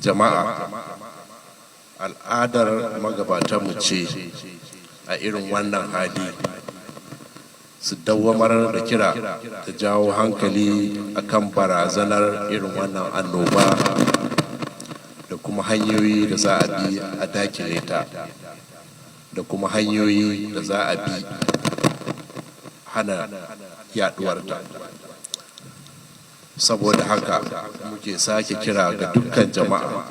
Jama'a, al'adar magabatanmu ce a irin wannan hali su dawwamar da kira da jawo hankali akan barazanar irin wannan annoba da kuma hanyoyi da za a bi a dakile ta, da kuma hanyoyi da za a bi hana yaduwarta. Saboda haka muke sake kira ga dukkan jama'a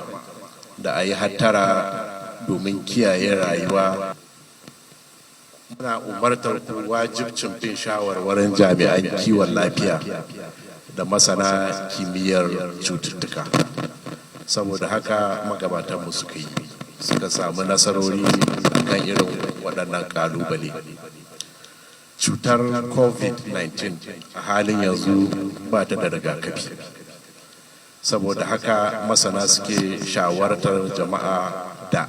da a yi hattara domin kiyaye rayuwa. Muna umartar ku wajibcin bin shawarwarin jami'an kiwon lafiya da masana kimiyyar cututtuka. Saboda haka magabatanmu suka yi, suka samu nasarori kan irin waɗannan ƙalubale. Cutar COVID-19 a halin yanzu ba ta da rigakafi. Saboda haka masana suke shawartar jama'a da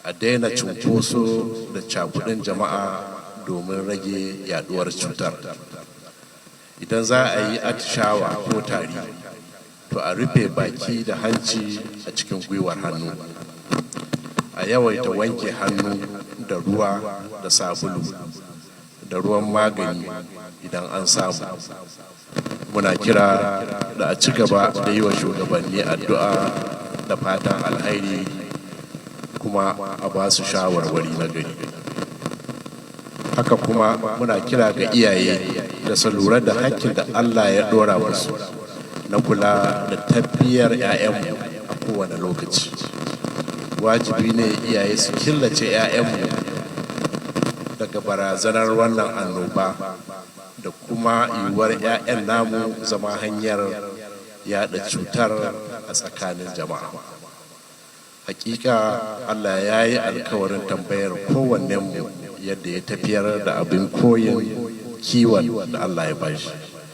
a daina cunkoso da cakudin jama'a domin rage yaduwar cutar. Idan za a yi atishawa ko tari, to a rufe baki da hanci a cikin gwiwar hannu. A yawaita wanke hannu da ruwa da sabulu da ruwan magani idan an samu. Muna kira da a ci gaba da yi wa shugabanni addu'a da fatan alhairi, kuma a ba su shawarwari na gari. Haka kuma muna kira ga iyaye da su lura da hakkin da Allah ya dora musu na kula da tafiyar 'ya'yanmu a kowane lokaci. Wajibi ne iyaye su killace 'ya'yanmu daga barazanar wannan annoba da kuma yiwuwar 'ya'yan namu zama hanyar yada cutar a tsakanin jama'a. Hakika Allah ya yi alkawarin tambayar kowannenmu yadda ya tafiyar da abin koyin kiwon da Allah ya bashi.